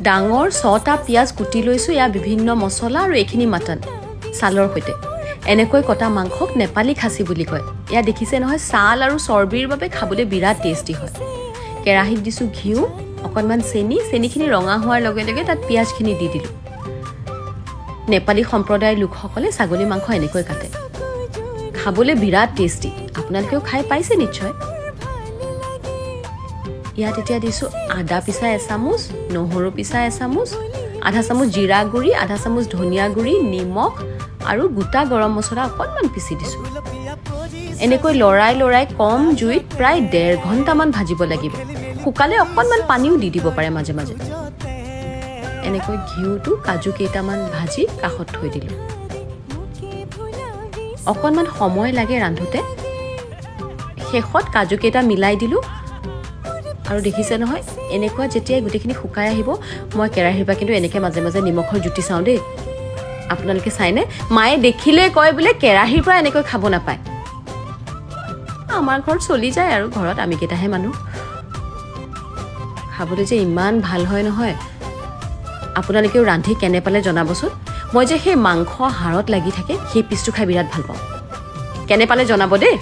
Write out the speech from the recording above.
ডাঙৰ 6টা পিঁয়াজ কুটি লৈছোঁ। এয়া বিভিন্ন মছলা আৰু এইখিনি মাটন ছালৰ সৈতে। এনেকৈ কটা মাংসক নেপালী খাচী বুলি কয়। এয়া দেখিছে নহয়, ছাল আৰু চৰ্বিৰ বাবে খাবলৈ বিৰাট টেষ্টি হয়। কেৰাহীত দিছোঁ ঘিউ, অকণমান চেনি। চেনিখিনি ৰঙা হোৱাৰ লগে লগে তাত পিঁয়াজখিনি দি দিলোঁ। নেপালী সম্প্ৰদায়ৰ লোকসকলে ছাগলী মাংস এনেকৈ কাটে। খাবলৈ বিৰাট টেষ্টি। আপোনালোকেও খাই পাইছে নিশ্চয়। ইয়াত এতিয়া দিছোঁ আদা পিছা এচামুচ, নহৰু পিছা এচামুচ, আধা চামুচ জিৰা গুড়ি, আধা চামুচ ধনিয়া গুড়ি, নিমখ আৰু গোটা গৰম মছলা অকণমান পিহি দিছোঁ। এনেকৈ লৰাই লৰাই কম জুইত প্ৰায় 1.5 ঘণ্টামান ভাজিব লাগিব। শুকালে অকণমান পানীও দি দিব পাৰে মাজে মাজে। এনেকৈ ঘিউটো কাজু কেইটামান ভাজি কাষত থৈ দিলোঁ। অকণমান সময় লাগে ৰান্ধোতে। শেষত কাজু কেইটা মিলাই দিলোঁ। আৰু দেখিছে নহয়, এনেকুৱা যেতিয়াই গোটেইখিনি শুকাই আহিব, মই কেৰাহীৰ পৰা কিন্তু এনেকৈ মাজে মাজে নিমখৰ জুতি চাওঁ দেই। আপোনালোকে চাইনে? মায়ে দেখিলে কয় বোলে কেৰাহীৰ পৰা এনেকৈ খাব নাপায়। আমাৰ ঘৰত চলি যায় আৰু, ঘৰত আমি কেইটাহে মানুহ। খাবলৈ যে ইমান ভাল হয় নহয়। আপোনালোকেও ৰান্ধি কেনে পালে জনাবচোন। মই যে সেই মাংস হাড়ত লাগি থাকে, সেই পিচটো খাই বিৰাট ভাল পাওঁ। কেনে পালে জনাব দেই।